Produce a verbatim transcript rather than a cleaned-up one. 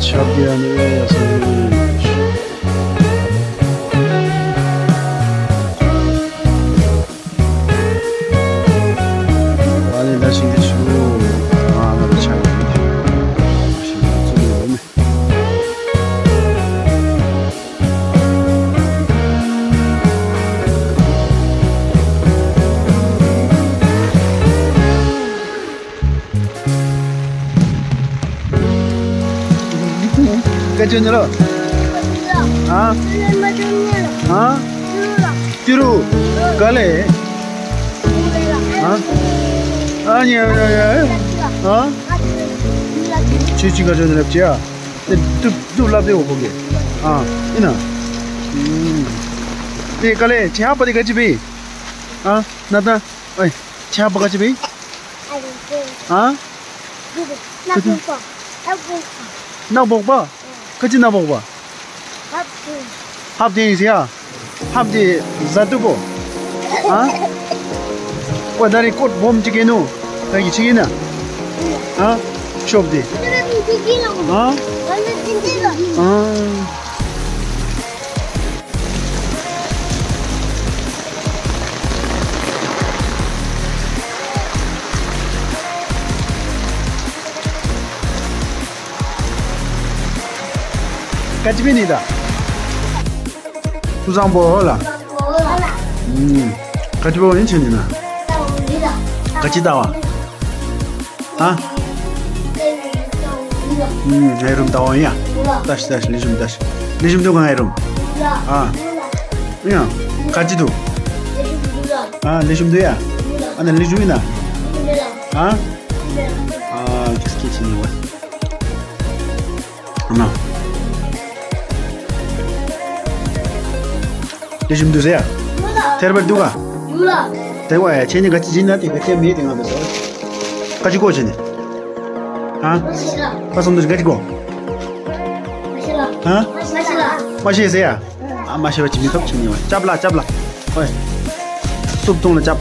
ཆབ་ཀྱི་ཨ་ནི་ཡ་སོ། ཨ་ནི་ད་ཤིང་གི་ཆུ་ཨ་ན་རུ་ཆ་ཡོད་མེད། ཤིང་ལ་ཚུགས་ཡོད་མེད། སྐད་ཅོ་ནི་རོ། ཨ། ཨ། ཏི་རུ། ག་ལེ། ཨ། ཨ་ཉེ་ཉེ་ཉེ། ཨ། ཆུ་ཆུ་ག་ཅོ་ནི་རབ་ཅི་ཨ། དེ་དུབ་དུབ་ལབ་དེ་འོ་གོ་གེ། ཨ། ཨིན་ན། ཨུམ། དེ་ག་ལེ་ཆེ་ཧ་པ་དེ་ག་ཅི་བི། ཨ། ན་ད། ཨེ། ཆ་པ་ག་ཅི་བི། ཨ། ནག་པོག་པ། ནག་པོག་པ། ག་ཅི་ནག་པོག་པ། ཧབ་དེ་ཡིན་ཟེར་ཡ། ཧབ་དེ་ཟ་ཏུ་པོ། ཨ། ཨོ་ད་རེ་ཀོད་སྦོམ་ཅིག་གི་ནུ། ད་ཡི་ཆི་ཡིན་ན། ཨ། ཤོབ་དེ། ཨ། ཨ། ག་ཅི་བི་ནི་ད། ཀུ་བཟང་པོ་ལ། ཨུམ། ག་ཅི་བོ་ཡིན་ཆེ་ནི་ན། ག་ཅི་ད་བ། ཨ། ཨུམ། ངའི་རུམ་ད་བ་ཡ། ད་ཤི་ད་ཤི་ལི་ཞུམ་ད་ཤི། ལི་ཞུམ་དུ་ག་ངའི་རུམ། ཨ། ཡ། ག་ཅི་དུ། ཨ། ལི་ཞུམ་དུ་ཡ། ཨ་ན་ལི་ཞུམ་ཡིན་ན། ཨ། ཨ། ཁྱི་སྐད་ཆེ་ནི་བ། ཨ་ན། དེ་བཞིན་འདུག་ཟེར་ཡ། ཐེར་པར་འདུག་ག་དེ་བ་ཡ་ཁྱེད་གཉིས་ག་ཅི་བྱིན་ན་དེ་ག་ཁྱེད་མེད་དེ་ང་དུ་ཟེར། ག་ཅི་གོ་བྱེད་ནི། ཧ། ཁ་སོང་འདུག་ག་ཅི་གོ་ཧ། མ་ཤེས་ཟེར་ཡ། ཨ་མ་ཤེས་པ་ཅི་མི་ཐོབ་ཁྱེད་གཉིས་བ་ཅབ་ལ་ཅབ་ལ། ཧོꯏ། སུབ་ཐུང་ལ་ཅབ།